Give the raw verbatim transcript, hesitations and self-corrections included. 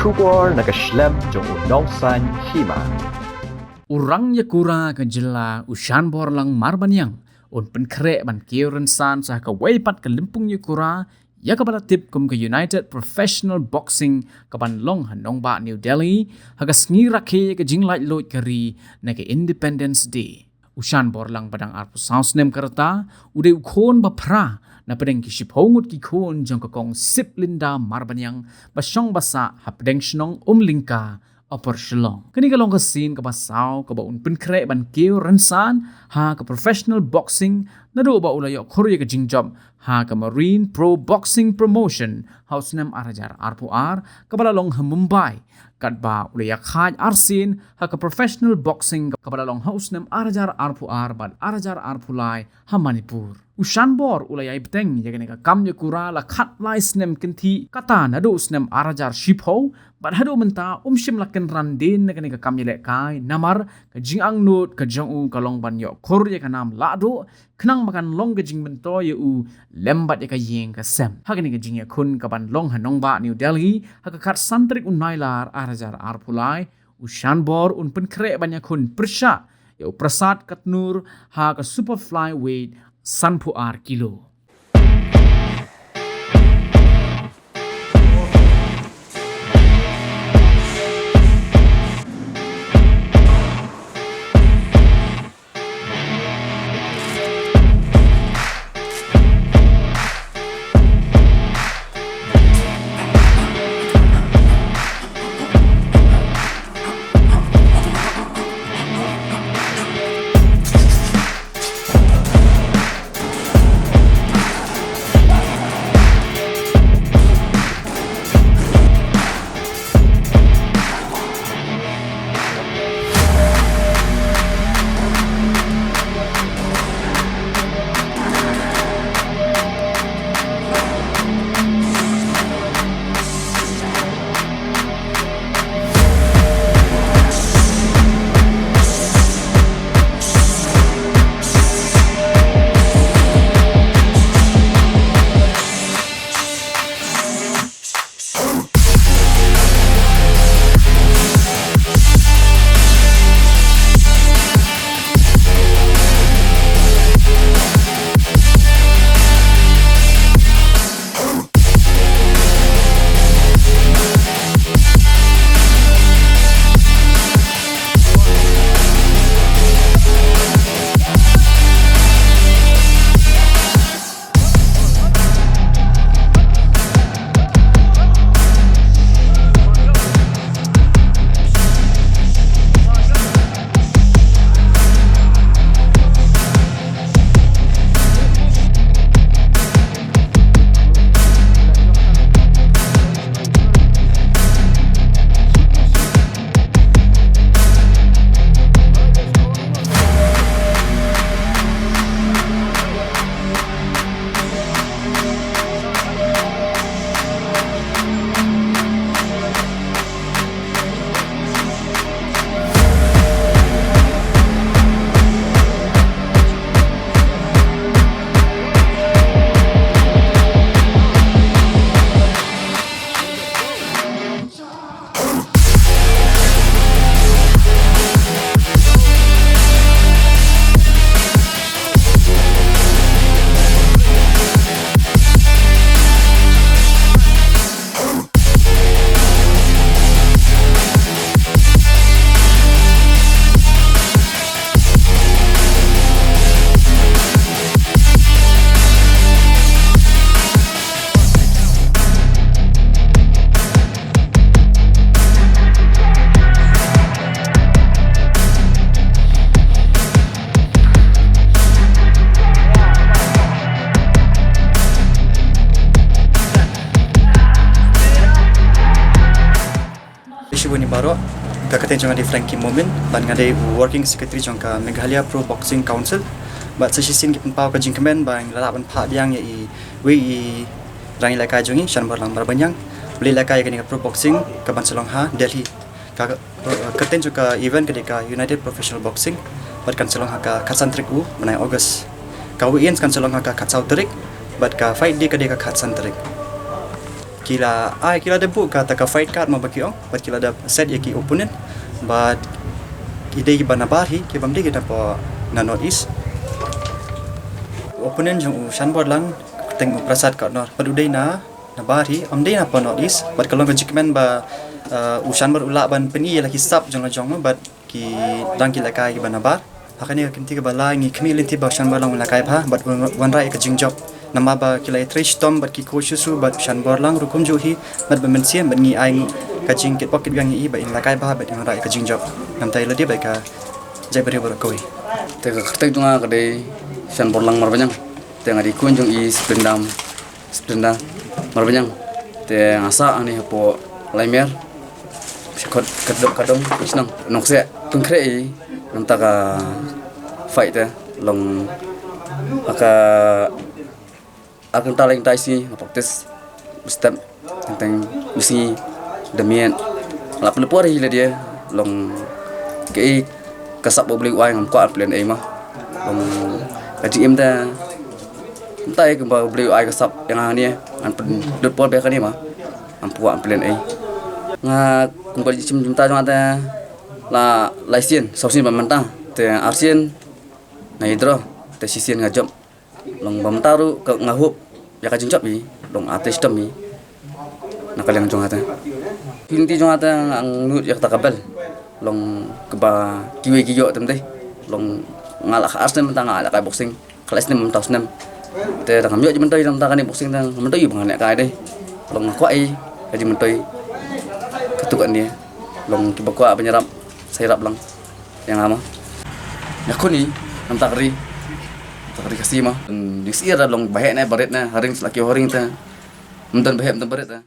Khubor na ka shlem jong u Nongsaiñ Hima. U Rangïakura ka jylla u Shanborlang Marbaniang un pynkhreh ban kiew rynsan sha kawei pat ka lympung ïakura ïa kaba la tip kum ka United Professional Boxing kaban long ha nongbah New Delhi ha ka sngi rakhe ïa ka jinglaitluid ka ri na ka Independence Day. U Shanborlang ba dang arphew saw snem ka rta u dei u khun ba phra na pdeng ki shiphew ngut ki khun jong ka Kong Siplinda Marbaniang ba shong ba sah ha pdeng shnong Umlyngka, Upper Shillong. Kane ka long ka sien kaba saw kaba un pynkhreh ban kiew rynsan ha ka professional boxing naduh ba u la ïoh khur ïa ka jingjop ha ka Marine Pro Boxing Promotion ha u snem ar hajar arphew ar kaba la long ha Mumbai, katba u la ïakhaid arsien ha ka professional boxing kaba la long ha u snem ar hajar arphew ar bad ar hajar arphew lai ha Manipur. U Shanbor u la ïai bteng ïa kane ka kam ïakura la khatlai snem kynthih, kata naduh u snem ar hajar shiphew bad haduh mynta um shym la kynran dien na kane ka kam ïalehkai namar ka jingangnud ka jong u ka long ban ïoh khur ïa ka nam lahduh khnang ba kan long ka jingmyntoi ïa u lem bad ïa ka ïing ka sem. Ha kane ka jingïakhun kaban long ha nongbah New Delhi ha ka khatsan tarik u Nailar ar hajar arphew lai, u Shanbor un pynkhreh ban ïakhun pyrshah ïa u Prasad Katnur ha ka super flyweight sanphew ar kilo. Shuwa ni baroh, ka kyrteng jong nga dei Frankie Momin, bad nga dei u Working Secretary jong ka Meghalaya Pro Boxing Council. Bad sa shisien ki pynpaw ka jingkmen ba ngi la lah ban phah biang ïa i wei i rangïalehkai jong ngi, Shanborlang Marbaniang, u leit lehkai ïa kane ka pro boxing kaban sa long ha Delhi. Ka, ka kyrteng jong ka event ka dei ka United Professional Boxing, bad kan sa long ha ka khatsan tarik u bnai August. Ka weigh-in kan sa long ha ka khatsaw tarik, bad ka fight day ka dei ka khatsan tarik. Ki la ai, ki la da buh kata ka fight card mo ba ki ong, bad ki la da set ïa ki opponent, bad ki dei kiba nabar hi, ki bym dei ki napoh na North East. Opponent jong u Shanborlang, kyrteng u Prasad Kotnor, bad u dei na nabar hi, ym dei napoh North East, bad ka long ka jingkmen ba, uh, u Shanbor u lah ban pyni ïa la ki sap jong la jong, bad ki dang ki lehkai kiba nabar. Ha kane ka kynti kaba lai ngi khmih lynti ba u Shanborlang un lehkai bha bad un wanrah ïa ka jingjop. Namar ba ki la ïatrei shitom bad ki coaches u bad u Shanborlang ruh kumjuh hi, bad ba mynsiem bad ngi ai nguh ka jingkitbok kitbiang ïa i ba in lehkai bha bad in wanrah ïa ka jingjop. Namar ïa lade bad ka jaitbynriew baroh kawei. Te ka kyrteng jong nga ka dei Shanborlang Marbaniang. Te nga dei khun jong i Splendam Splenda Marbaniang. Te nga sah hangne hapoh Laimer. Shikot ka dong ka dong shnong. Nongse pynkhreh i namta ka fight te long ha ka ar kynta lai kynta sngi nga practice step teng teng sngi da miet. La pynleit por hi lade long kaei ka sap ba U Blei u ai ngam kwah pynleit ei ma. Long ka jingim te mynta ïa kumba U Blei u ai ka sap ïa nga hangne ngan pynlut por bad kane ma. Ngam kwah pynleit ei. Nga kumba jingim mynta jong nga te la lai sien, saw sien ba mynta. Te ar sien nga ïa draw, te shisien nga jop. Long ba mynta ruh ka nga hope ïa ka jingjop i long artist tam i. Na ka liang jong nga te. Ki lynti jong nga te nga nud ïa kata ka belt. Long kaba kiwei ki ïoh tam dei. Long nga la kha ar snem mynta nga la kai boxing. Ka lai snem mynta snem. Te da ngam ïoh jingmyntoi da mynta kane boxing te ngam myntoi ba ngan lehkai dei. Long nga kwah i ka jingmyntoi. Kato kane long kiba kwah ban ïarap sa ïarap lang. Ïa nga ma. Ïa khun i namta ka ri. Namta ka ri Khasi ma. Ïa sih ïa da long ba heh ne ba rit ne ha ring sla ki ha ring te. Ym don ba heh ym don ba rit te.